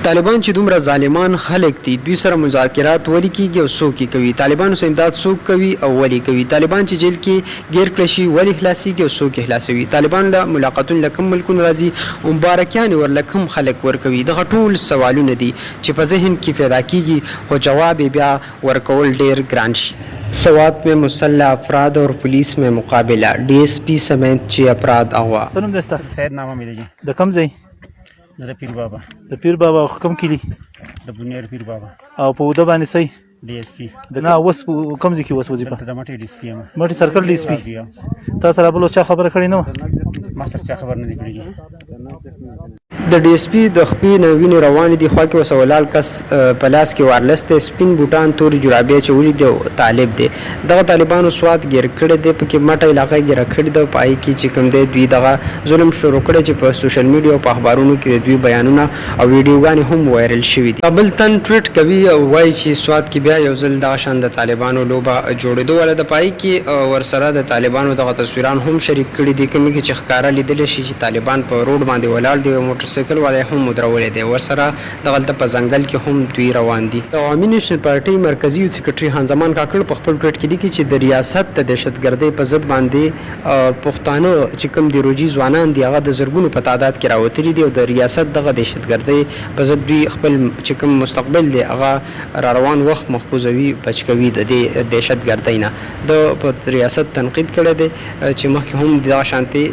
طالبان چې دومره ظالمان خلک دي دوی سره مذاکرات ولې کیږي او څوک یې کوي؟ طالبانو سره امداد څوک کوي او ولې کوي؟ طالبان چې جیل کې ګیر کړی شي ولې خلاصیږي او څوک یې خلاصوي؟ طالبانو له ملاقاتونه له کوم ملکونو راځي اومبارکیانې ورله کوم خلک ورکوي؟ دغه ټول سوالونه دي چې په ذهن کې پیدا کیږي خو جواب یې بیا ورکول ډیر ګران شي. سوات مې مسلح افراد اور پولیس مې مقابله، ډي ایس پي سمیت چې افراد اغوا. څه نوم دی ستا؟ سید نامه مې دی. د کوم ځای؟ زه د پیر بابا. د پیر بابا کوم کلی؟ د بونیر پیر بابا. او په وده باندې سي؟ ډي اس پی. د نه اوس کوم ځای کې اوس وظیفه؟ دلته د مټې ډي اس پی یم. مټې سرکل ډي اس پی. تا سره بل چا خبره کړې نه وه؟ ما سره چا خبر نه دی کړی. د ډي اس پي د خپې نه وینې روانې دي، خوا کې ورسره ولاړ کس په لاس کې وارلس دی، سپین بوټان، تورې جرابې اچولي دي او طالب دی. دغه طالبانو سوات ګیر کړی دی، پکې مټه علاقه یې ګیره کړې ده او په هغې کې چې کوم دی دوی دغه ظلم شروع کړی چې په سوشل میډیا او په اخبارونو کې د دوی بیانونه او ویډیوګانې هم وایرل شوې دي. بل تن ټویټ کوي او وايي چې سوات کې بیا یو ځل دغه شان د طالبانو لوبه جوړېدو واله ده، په هغې کې ورسره د طالبانو دغه تصویران هم شریک کړي دي کومې کې چې ښکاره لیدلی شي چې طالبان په روډ باندې ولاړ دي او یو موټرسایکل والا یې هم ودرولی دی ورسره دغلته په ځنګل کې هم دوی روان دي. د عوامي نېشنل پارټۍ مرکزي یوت سیکرټري خان زمان کاکړ په خپل ټویټ کې لیکي چې د ریاست د دهشتګردۍ په ضد باندې پښتانه چې کوم دي روجي ځوانان دي هغه د زرګونو په تعداد کې راوتلي دي او د ریاست دغه دهشتګردۍ په ضد دوی خپل چې کوم مستقبل دی هغه راروان وخت محفوظوي بچ کوي د دې دهشت ګردۍ نه. ده په ریاست تنقید کړی دی چې مخکې هم دغه شانتې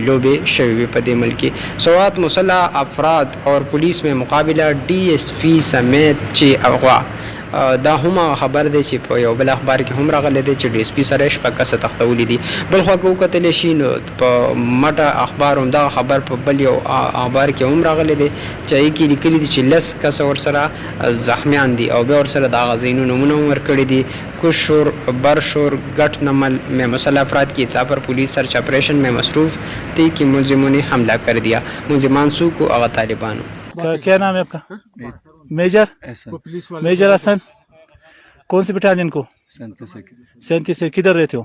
لوبې شوې وې په دې ملک کې. سوات مسلح افراد اور پولیس مې مقابله ډي ایس پي سمیت چې اغوا. دا هم هغه خبر دی چې په یو بل اخبار کې هم راغلی دی چې ډي ایس پي سره یې شپږ کسه تښتولي دي. بلخوا که وکتل شي نو په مټه اخبار هم دغه خبر په بل یو اخبار کې هم راغلی دی چې هغې کې لیکلي دي چې لس کسه ورسره زخمیان دي او بیا ورسره د هغه ځایونو نومونه هم ورکړي دي، کوشور، برشور، ګټ نمل مې مسلح افراد کی اطلاع پر پولیس سرچ اپریشن مې مصروف تي کې ملزمو نې حمله کر دیا. ملزمان څوک وو؟ هغه طالبان وو. کیا نام ہے آپ کا؟ میجر میجر حسن. کون سی بٹالین کو؟ 37 سے. کدھر رہتے ہو؟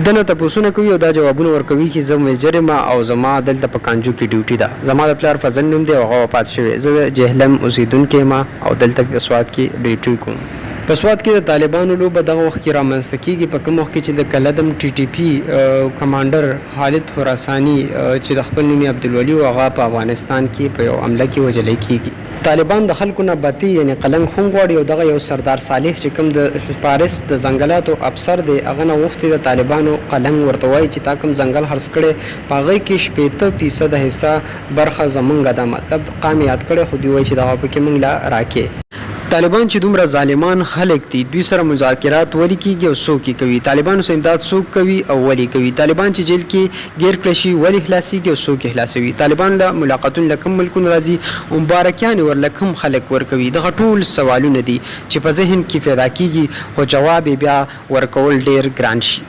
دنه تپوسونه کوي او دا جوابونه ورکوي چې زه میجر یم او زما دلته په کانجو کې ډیوټي ده، زما د پلار فضل نوم دی او هغه وفات شوی، زه د جهلم اوسیدونکی یم او دلته په سوات کې ډیوټي کوم. په سوات کې د طالبانو لوبه دغه وخت کې رامنځته کیږي په کوم وخت کې چې د کلدم ټي ټي پي کمانډر خالد خراساني چې د خپل نوم یې عبدالولي و هغه په افغانستان کې په یو حمله کې وژلی کیږي. طالبان د خلکو نه بتې یعنې قلنګ هم غواړي او دغه یو سردار صالح چې کوم د فارست د ځنګلاتو افسر دی هغه نه غوښتي د طالبانو قلنګ ورته وایي چې تا کوم ځنګل خرڅ کړی په هغه کې 60 فیصده حصه برخه زمونږ ده مطلب قام یې یاد کړی خو دوی وایي چې دغه پکې مونږ له راکې. طالبان چې دومره ظالمان خلک دي دوی سره مذاکرات ولې کیږي او څوک یې کوي؟ طالبانو سره امداد څوک کوي او ولې کوي؟ طالبان چې جیل کې ګیر کړی شي ولې خلاصیږي او څوک یې خلاصوي؟ طالبانو له ملاقاتونه له کوم ملکونو راځي اومبارکیانې ورله کوم خلک ورکوي؟ دغه ټول سوالونه دي چې په ذهن کې پیدا کیږي خو جواب یې بیا ورکول ډیر ګران شي.